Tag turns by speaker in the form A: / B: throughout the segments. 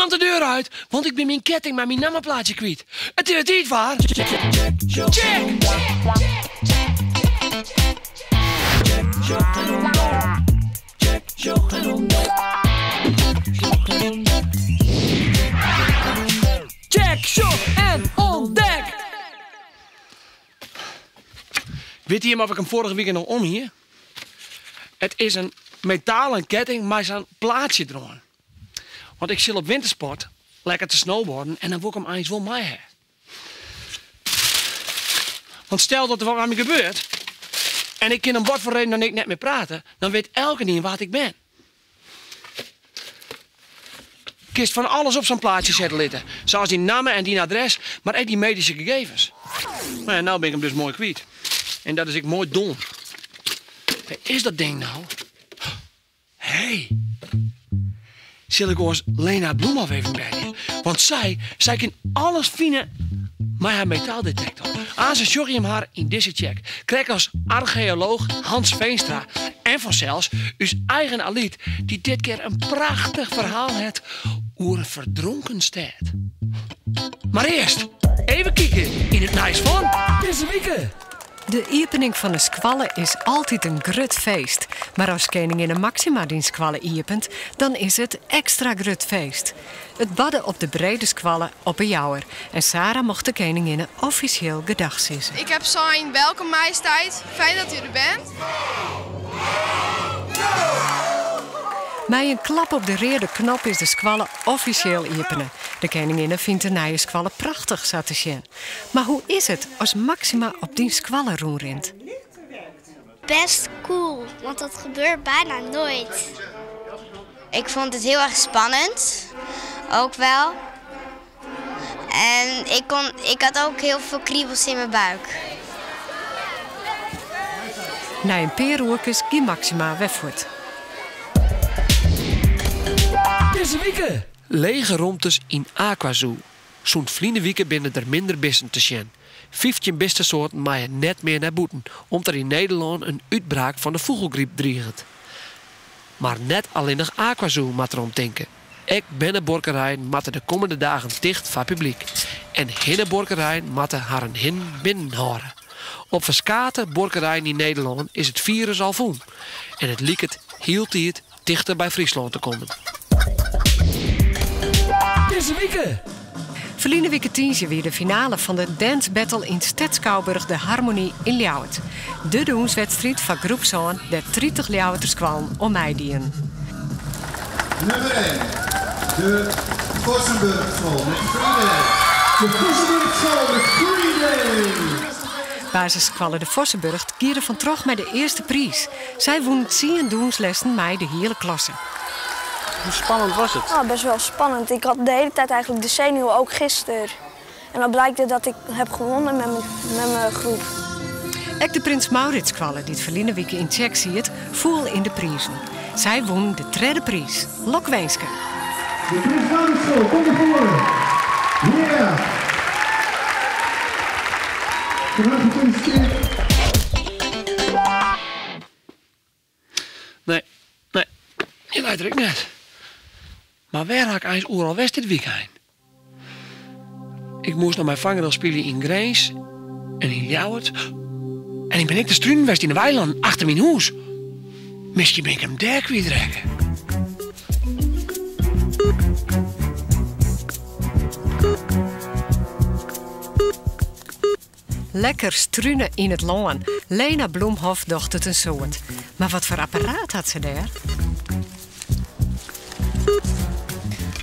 A: Niemand de deur uit, want ik bin myn ketting mei myn nammeplaatsje kwyt. It is wer tiid foar. Check! Check, sjoch en ûntdek! Witte jim oft ik him foarige wike noch om hie? It is in metalen ketting mei sa'n plaatsje deroan. Want ik sil op wintersport lekker te snowboarden en dan wol ik him eins wol mei ha. Want stel dat der wat mei my gebeurt en ik kin om wat foar reden dan ek net mear prate, dan wit elkenien wa't ik bin. Kinst fan alles op sa'n plaatsje sette litte, sa as dyn namme en dyn adres, mar ek dyn medyske gegevens. No ja, no bin ik him dus moai kwyt. En dat is ek moai dom. Wêr is dat ding no? Hé, sil ik oars Lena Bloemhof even belje? Want sy, sy kin alles fine mei har metaaldetektor. Aansen sjogge jim har yn dizze Tsjek. Krekt as archeolooch Hans Veenstra en fansels ús eigen Alyt, dy't dit kear in prachtich ferhaal hat oer in ferdronken stêd. Mar earst even kike yn it nijs fan dizze wike.
B: De iepening fan 'e skoalle is altyd in grut feest. Mar as keninginne Máxima dyn skoalle iepent, dan is it ekstra grut feest. It barde op de brede skoalle op 'e Jouwer en Sara mocht de keninginne offisjeel gedag sizze.
C: Ik heb sein, welkom majesteit, fijn dat u er bent.
B: Mei in klap op de reade knop is de skoalle offisjeel iepene. De keninginne fynt de nije skoalle prachtich sa te sjen. Mar hoe is it as Máxima op dyn skoalle rûnrint?
D: Best cool, want dat gebeurt bijna nooit. Ik vond het heel erg spannend, ook wel. En ik, kon, ik had ook heel veel kriebels in mijn buik.
B: Nei in pear oerkes gie Máxima wer fuort.
A: Dizze wike lege romtes yn AquaZoo. Sûnt ferline wike binne der minder bisten te sjen. 15 bistesoarten meie net mear nei bûten, om't der yn Nederlân in útbraak fan de fûgelgryp driget. Mar net allinnich AquaZoo moat derom tinke. Ek bernebuorkerijen moatte de kommende dagen ticht foar publyk. En hinnebuorkerijen moatte harren hinnen binnen hâlde. Op ferskate buorkerijen yn Nederlân is it firus al fûn. En it liket hieltyd tichter by Fryslân te kommen.
B: Dizze wike! Ferline wike tiisdei wie de finale fan de Dance Battle yn Stedsskouboarch De Harmonie yn Ljouwert. De dûnswedstriid foar groep sân dêr't 30 Ljouwerter skoallen oan meidienen.
E: Nummer 1, de Vossenburgschool met Free Day. De Vossenburgschool met Free Day.
B: Basisskoalle De Vossenburg gie der fan troch mei de earste priis. Sy wûnen tsien dûnslessen mei de hiele klasse.
F: Hoe spannend was het?
G: Nou, best wel spannend. Ik had de hele tijd eigenlijk de zenuwen, ook gisteren. En dan blijkt dat ik heb gewonnen met mijn groep.
B: Ek de Prins Mauritsskoalle, dy't ferline wike yn Tsjek siet, foel yn de prizen. Sy wûnen de tredde priis. Lokwinske!
E: De Prins Mauritsskoal komt nei foaren. Yeah! Van harte gefeliciteerd.
A: Nee, nee, dy leit der ek net. Mar wêr ha ik eins oeral west dit wykein? Ik moast noch mei Vangrail spylje yn Grins en yn Ljouwert. En ik bin ek te strunen west yn de weilannen achter myn hûs. Miskien bin ik him dêr kwytrekke.
B: Lekker strune yn it lân. Lena Bloemhof docht it in soad. Mar wat foar apparaat hat se dêr?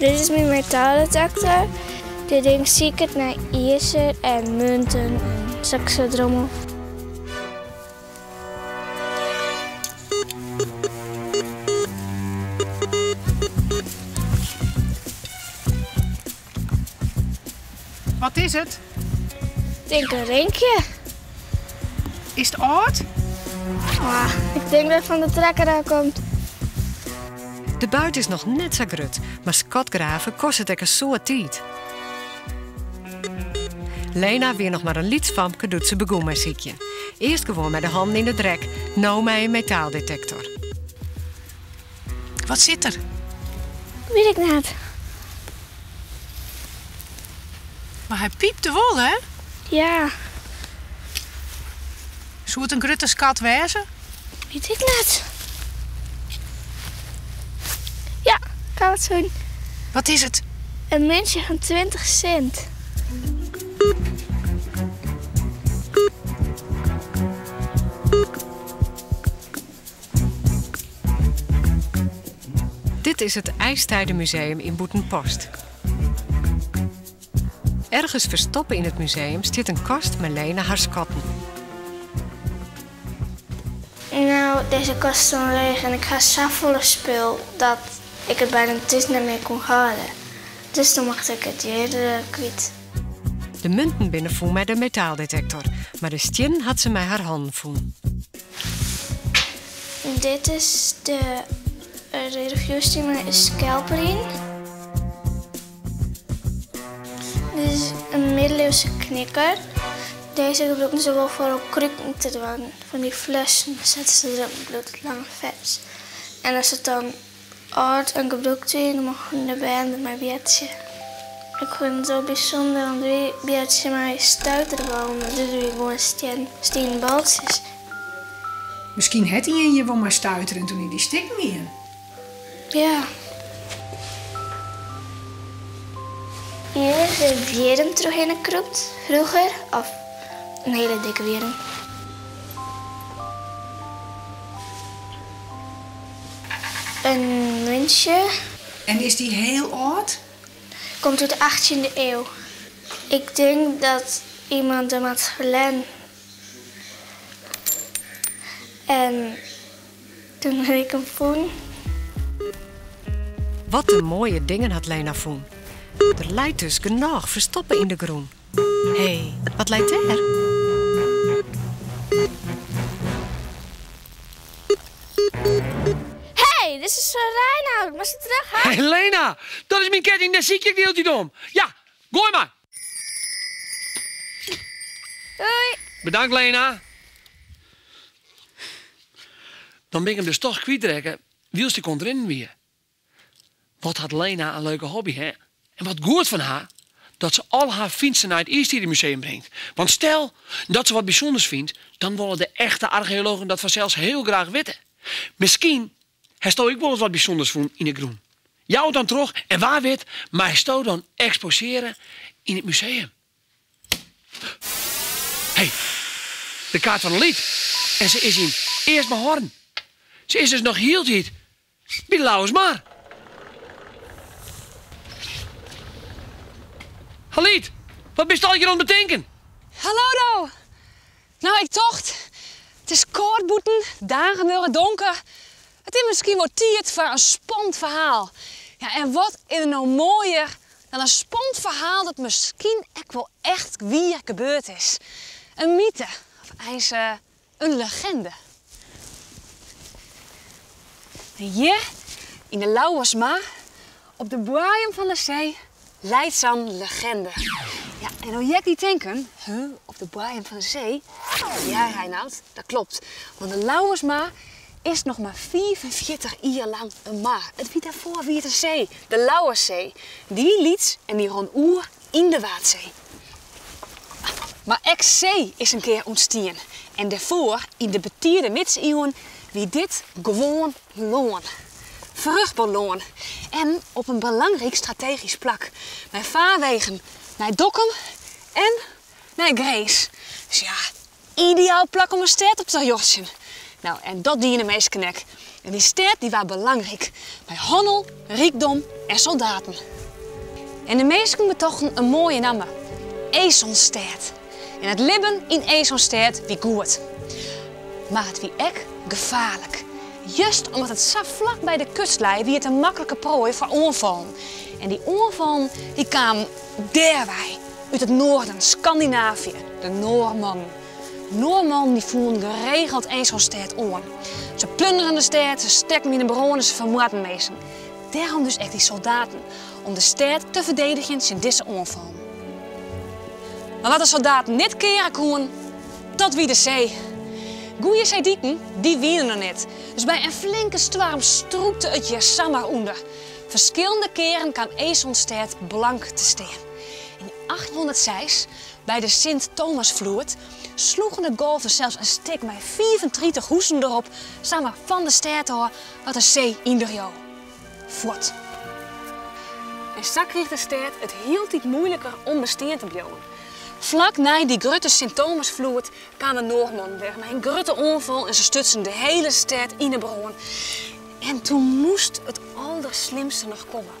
D: Dit is myn metaaldetektor. Dit ding siket nei izer en munten en sokke rommel.
H: Wat is it?
D: Ik tink in rinkje.
H: Is it âld?
D: Ah, ik tink dat it fan de trekker ôf komt.
B: De buit is noch net sa grut, mar skatgrave kostet ek in soad tiid. Lena wie noch mar in lyts famke doe't se begûn mei sykjen. Earst gewoan mei de hannen yn de drek, no mei in metaaldetektor.
H: Wat sit der?
D: Wit ik net.
H: Mar hy pypte wol, hè?
G: Ja.
H: Soe it in grutte skat wêze?
G: Wit ik net. Ja, ik ha wat fûn.
H: Wat is it?
G: In muntsje fan 20 sint.
B: Dit is it IJstijdenmuseum yn Bûtenpost. Ergens ferstoppe yn it museum stiet in kast mei Lena har skatten.
G: No, dizze kast stond leech en ik ha safolle spul dat ik it byna thús net mear kon hâlde. Dus dan mocht ik it hjir kwyt.
B: De munten binne fûn mei de metaaldetektor, mar de stiennen hat se mei har hannen fûn.
G: Dit is de reade fjoerstien mei in skelp deryn. Dit is in middeleeuwse knikker. Deze gebrûkten se wol foar op kruken te dwaan. Fan dy flessen setten se derop, dan bliuwt it langer fers. En as it dan âld en gebrûkt wie, dan mochten de bern der mei boartsje. Ik fûn it wol bysûnder, want wy boartsje mei stuiterballen, dit wie gewoan stienen baltsjes.
H: Miskien hat ien hjir wol mei stuitere en toen is dy stikken gien.
G: Ja. Hjir is de wjirm trochhinne krûpt, froeger, of in hiele dikke wjirm. In muntsje.
H: En is dy hiel âld?
G: Komt út de achttjinde iuw. Ik tink dat iemand him hat ferlern. En toen ha ik him fûn.
B: Wat in moaie dingen hat Lena fûn. Der leit dus genôch ferstoppe yn de grûn. Hé, wat leit dêr?
G: Hey, dit is Reinout. Moatst terug, hè?
A: Hey Lena, dat is myn ketting, dêr sykje ik de hiele tiid om. Ja, goai mar.
G: Doei.
A: Bedankt Lena. Dan bin ik him dus toch kwytrekke wylst ik oan it rinnen wie. Wat hat Lena in leuke hobby, hè? En wat goed fan har dat se al har fynsten nei it Iistidemuseum bringt. Want stel dat se wat bysûnders fynt, dan wolle de echte archeologen dat fansels hiel graach witte. Miskien hasto ek wolris wat bysûnders fûn yn 'e grûn. Jou it dan troch en wa wit meisto dan eksposearje yn it museum. Hey, de kaart fan Alyt. En se is yn Eastmahorn. Se is dus noch hieltyd by de Lauwersmar. Alyt, wat bist allegear oan it betinken?
I: Hallo do! No, ik tocht, it is kâld bûten, dagen wurde donker. It is miskien wol tiid foar in spannend ferhaal. Ja, en wat is der no moaier dan in spannend ferhaal dat miskien ek wol echt wier gebeurd is. In myte, of eins in legende. En hjir, yn de Lauwersmar, op de boaiem fan de see, leit sa'n legende. Ja, en no hear ik dy tinken, huh, op de boaiem fan de see? Ja, Reinout, dat klopt. Want de Lauwersmar is noch mar 45 jier lang in mar. It wie dêrfoar wie it in see, de Lauwerssee. Dy wie lyts en dy rûn oer yn de Waadsee. Mar ek see is in kear ûntstien en dêrfoar, yn de betide midsiuwen, wie dit gewoan lân. Fruchtber lân en op in belangryk strategysk plak, mei farwegen nei Dokkum en nei Grins. Dus ja, ideaal plak om in stêd op te rjochtsjen. No, en dat diene minsken ek. En dy stêd dy waard belangryk, mei hannel, rykdom en soldaten. En de minsken betochten in moaie namme, Esonstêd. En it libben yn Esonstêd wie goed. Mar it wie ek gefaarlik. Just omdat it sa flak by de kust lei wie it in maklike proai foar oanfallen. En dy oanfallen dy kamen dêrwei, út it noarden, Skandinavië, de Noarmannen. Noarmannen dy foelen geregeld Esonstêd oan. Se plunderen de stêd, se stekken yn 'e brân en se fermoarden minsken. Dêrom dus ek dy soldaten, om de stêd te ferdedigjen tsjin dizze oanfallen. Mar wat de soldaten net keare koenen, dat wie de see. Goeie seediken, dy wiene der net. Dus by in flinke stoarm strûpte it hjir samar ûnder. Ferskillende kearen kaam Esonstêd blank te stean. Yn 806, by de Sint-Thomasfloed, sloegen de golven sels in stik mei 35 huzen derop samar fan de stêd ôf dat de see yndreau. Fuort. En sa krige de stêd it hieltyd moeiliker om bestean te bliuwen. Flak nei dy grutte Sint-Thomasfloed kaam de Noarmannen wer mei in grutte oanfal en se stutsen de hele stêd yn 'e brân. En toen moast it alderslimste noch komme.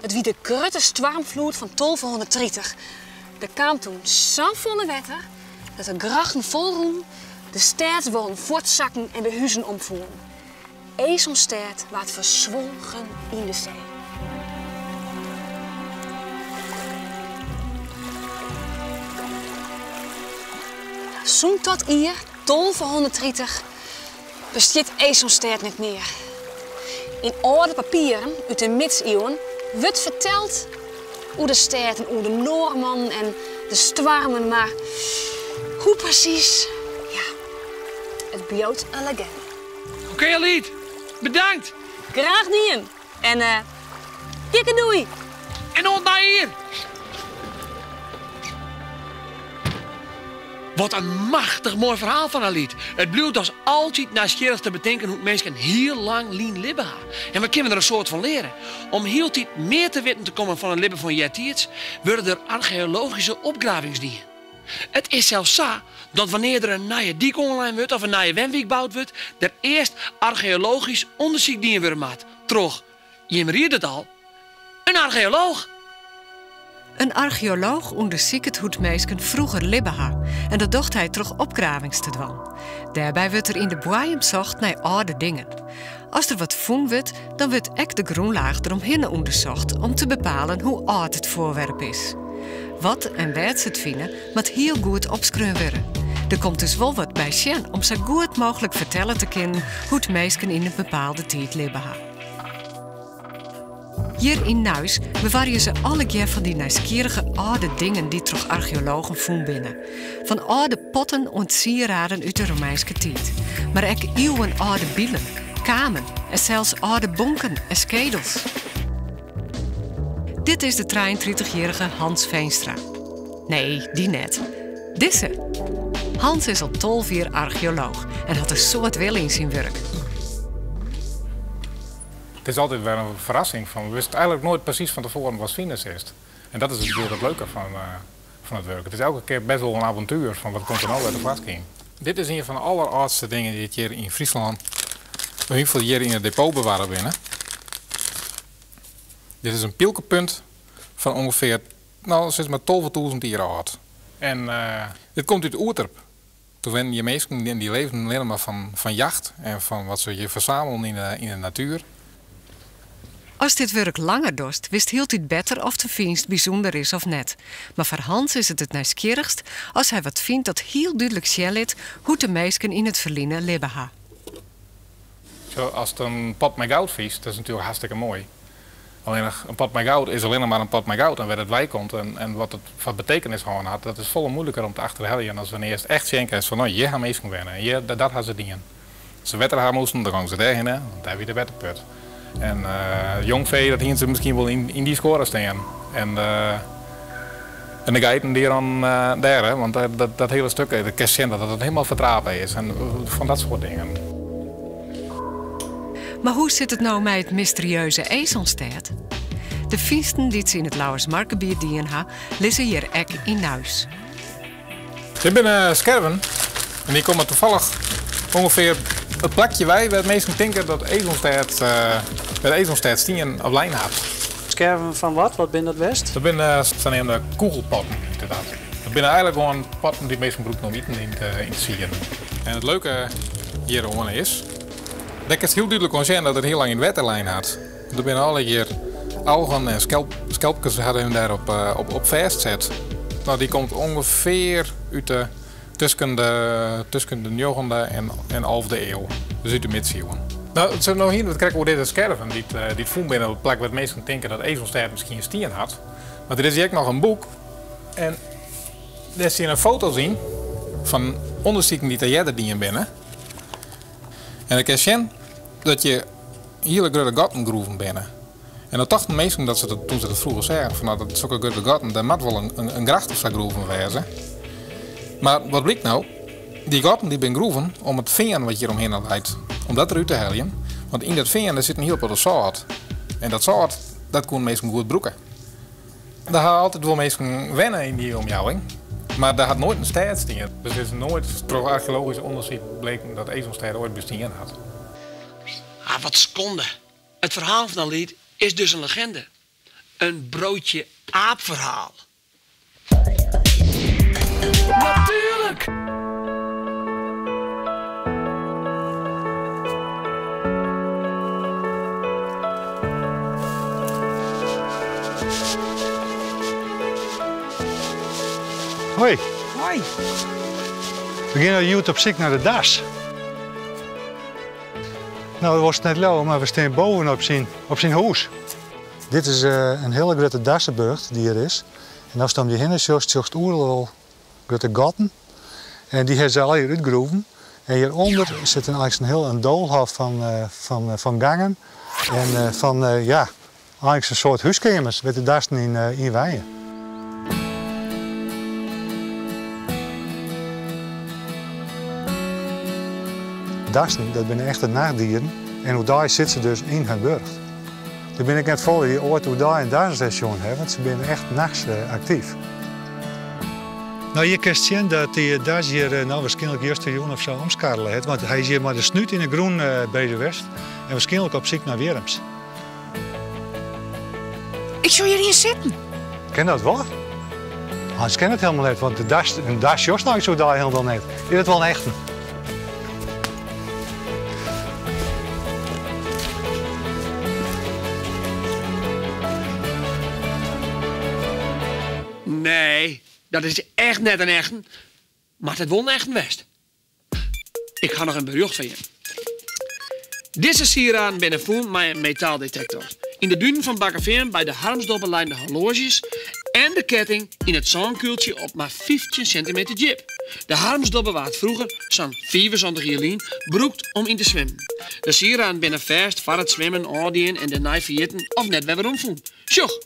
I: Dat wie de grutte stoarmfloed fan 1230. Der kaam toen safolle wetter dat de grachten folrûnen, de stêdswâlen fuortsakken en de huzen omfoelen. Esonstêd waard ferswolgen yn de see. Sûnt dat jier, 1230, bestiet Esonstêd net mear. Yn âlde papieren út de midsiuwen wurdt ferteld oer de stêd en oer de Noarmannen en de stoarmen, mar hoe presys, ja, it bliuwt in legende.
A: Oké Alyt, bedankt!
I: Graach dien en dikke doei!
A: En oant nei jier! Wat in machtich moai ferhaal fan Alyt. It bliuwt dochs altyd nijsgjirrich te betinken hoe't minsken hiel lang lyn libbe ha. En wat kinne we der in soad fan leare? Om hieltyd mear te witten te kommen fan it libben fan eartiids, wurde der archeologyske opgravings dien. It is sels sa dat wannear der in nije dyk oanlein wurdt of in nije wenwyk boud wurdt, der earst archeologysk ûndersyk dien wurde moat troch, jim riede it al, in archeolooch.
B: In archeolooch ûndersiket hoe't minsken froeger libbe ha en dat docht hy troch opgravings te dwaan. Dêrby wurdt der yn de boaiem socht nei âlde dingen. As der wat fûn wurdt, dan wurdt ek de grûnlaach deromhinne ûndersocht om te bepalen hoe âld it foarwerp is. Wat en wêr't se it fine, moat hiel goed opskreaun wurde. Der komt dus wol wat by sjen om sa goed mooglik fertelle te kinnen hoe't minsken yn in bepaalde tiid libbe ha. Hjir yn Nuis bewarje se allegear fan dy nijsgjirrige âlde dingen dy't troch archeologen fûn binne. Fan âlde potten oant sieraden út de Romeinske tiid. Mar ek iuwenâlde bilen, kamen en sels âlde bonken en skedels. Dit is de trijeentritich-jierrige Hans Veenstra. Nee, dy net. Dizze. Hans is al 12 jier archeolooch en hat in soad wille yn syn wurk.
J: Het is altijd weer een verrassing. Van, we wisten eigenlijk nooit precies van tevoren wat fine is. En dat is natuurlijk het leuke van, uh, van het werk. Het is elke keer best wel een avontuur van wat komt er nou uit de vasking. Dit is een van de alleroudste dingen die het hier in Friesland, in ieder geval hier in het depot bewaren binnen. Dit is een pielkepunt van ongeveer, nou, zeg maar 12.000 jaar oud. En uh, dit komt uit Oerterp. Toen wennen je mensen die leefden alleen maar van, van jacht en van wat ze je verzamelen in de, in de natuur.
B: Ast dit wurk langer dochst, witst hieltyd better oft de fynst bysûnder is of net. Mar foar Hans is it it nijsgjirrichst as hy wat fynt dat hiel dúdlik sjen lit hoe't de minsken yn it ferline libbe ha.
J: Zo, as it in pot mei goud fynst, dat is natuerlik hartstikke moai. Allinnich, in pot mei goud is allinnich mar in pot mei goud. En wêr't it wei komt en, en wat it foar betekenis hân hat, dat is folle moeilijker om te achterheljen as wannear'tst echt sjen kinst fan, no, hjir ha minsken wenne en hjir, dat ha se dien. As se wetter ha moasten, dan gongen se dêrhinne, want dêr wie de wetterput. En uh, jongfee, dat hienen se miskien wol yn, yn dy skuorre stean. En, uh, en de geiten die dan uh, dêr, hè, want dat, dat, dat hele stuk, dat kinst sjen dat it hielendal fertrape is en fan dat soart dingen.
B: Mar hoe sit it no mei it mysterieuze Esonstêd? De fynsten dy't se yn it Lauwersmargebiet dien ha, lizze hjir ek yn Nuis.
J: Dit binne skerven en dy komme tafallich ûngefear it plakje wei wêr't minsken tinke dat Esonstêd, uh, wêr Esonstêd stien of lein hat.
F: Skerven fan wat? Wat binne dat west?
J: Dat binne saneamde kûgelpotten, dat. Dat binne eigentlik gewoan potten dy't minsken brûkten om iten yn te, yn te sieden. En it leuke hjiroan is, dêr kinst hiel dúdlik oan sjen dat it hiel lang yn it wetter lein hat. Der binne allegear algen en skelp, skelpkes hawwe him dêr op, eh, op, op fêstset. No, dy komt ûngefear út de, tusken de, tusken de njoggende en, en alfde iuw. Dus út de midsiuwen. No, se no hiene we it krekt oer dizze skerven dy't, eh, dy't fûn binne op it plak wêr't minsken tinke dat Esonstêd miskien stien hat. Mar der is ek noch in boek en dêr steane foto's yn fan ûndersiken dy't der earder dien binne. En dan kinst sjen dat hjir hiele grutte gatten groeven binne. En dan tochten minsken dat ze dat, toen ze dat vroeger seagen, fan nou, dat sokke grutte gatten, dêr moat wol in gracht of sa groeven wêze. Mar wat blykt no? Dy gatten dy binne groeven om it fean wat hjir omhinne leit, om dat derút te heljen. Want yn dat fean dêr sit in hiel protte sâlt. En dat sâlt, dat koenen minsken goed brûke. Der ha altyd wol minsken wenne yn dy omjouwing, mar der hat noait in stêd stien. Dus it is noait troch archeologysk ûndersyk bleken dat Esonstêd oait bestien hat.
A: Ah, wat skonde. It ferhaal fan dat liet is dus in legende. In broodje aapverhaal. Natuurlijk!
K: Hoi.
H: Hoi.
K: We gean hjoed op syk nei de das. No, dat wolst net leauwe, mar we stean boven op syn, op syn hûs. Dit is in hiele grutte dasseburcht dy't hjir is. En ast om dy hinne sjochst, sjochst oeral wol grutte gatten. En dy ha se allegear útgroeven. En hjirûnder sit in, eins in hiel in doolhof fan, fan, fan gangen. En fan, ja, eins in soart húskeamers wêr't de dassen yn, yn wenje. Dassen, dat binne echte nachtdieren. En oerdei sitte se dus yn har burcht. Der binne ek net folle dy't oait oerdei in dassenest sjoen hawwe, want se binne echt nachts aktyf. No, hjir kinst sjen dat dy das hjir no wierskynlik justerjûn of sa omskarrele hat, want hy is hjir mei de snút yn 'e grûn bezich west en wierskynlik op syk nei wjirms.
H: Ik sjoch hjir ien sitten.
K: Kin dat wol? Eins kin it helemaal net, want de das, in das sjochst eins oerdei hielendal net. Is it wol in echten?
A: Nee, dat is echt net in echten. Mar it hat wol in echten west. Ik ha noch in berjocht foar jim. Dizze sieraden binne fûn mei in metaaldetektor. Yn de dunen fan Bakkefean by de Harmsdobbe leine de horloazjes en de ketting yn it sânkuoltsje op mar 15 sintimeter djip. De Harmsdobbe waard froeger, sa'n 75 jier lyn, brûkt om yn te swimmen. De sieraden binne fêst foar it swimmen ôfdien en dêrnei ferjitten of net wer weromfûn. Sjoch,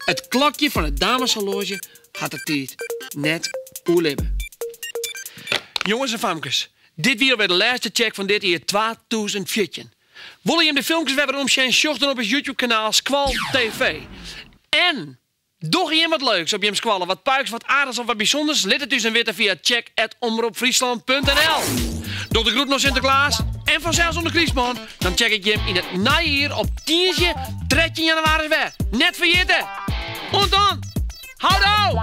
A: it klokje fan it dameshorloazje hat de tiid net oerlibbe. Jonges en famkes, dit wie alwer de lêste Tsjek fan dit jier 2014. Wolle jim de filmkes wer werom sjen, sjoch dan op ús YouTube kanaal Skoal TV. En dogge jim wat leuks op jim skoalle, wat puiks, wat aardichs of wat bysûnders, lit it ús dan witte fia tsjek@omropfryslan.nl. Doch de groeten oan Sinteklaas en fansels oan de krystman, dan tsjek ik jim yn it nije jier op tiisdei 13 jannewaris wer. Net ferjitte! Oant dan! Houdoe!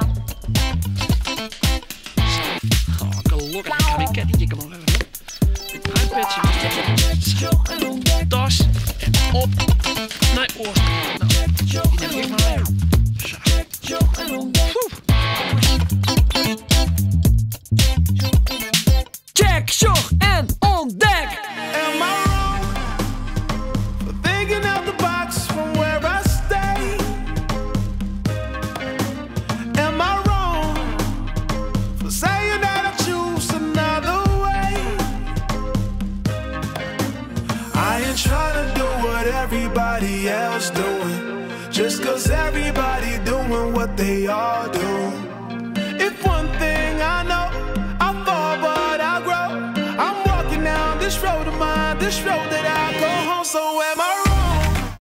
A: Oh, gelokkich, ik ha myn kettingje gewoan wer werom. Myn iPadje tas en op nei Oostrum. Nou, die neem ik mei. Zo. Check, sjoch en ûntdek!
L: Am I wrong for thinking out the box from where I stay? Am I wrong for saying that I choose another way? I ain't trying to do what everybody else doing. Just cause everybody doing what they all do. If one thing I know, I fall but I grow. I'm walking down this road of mine, this road that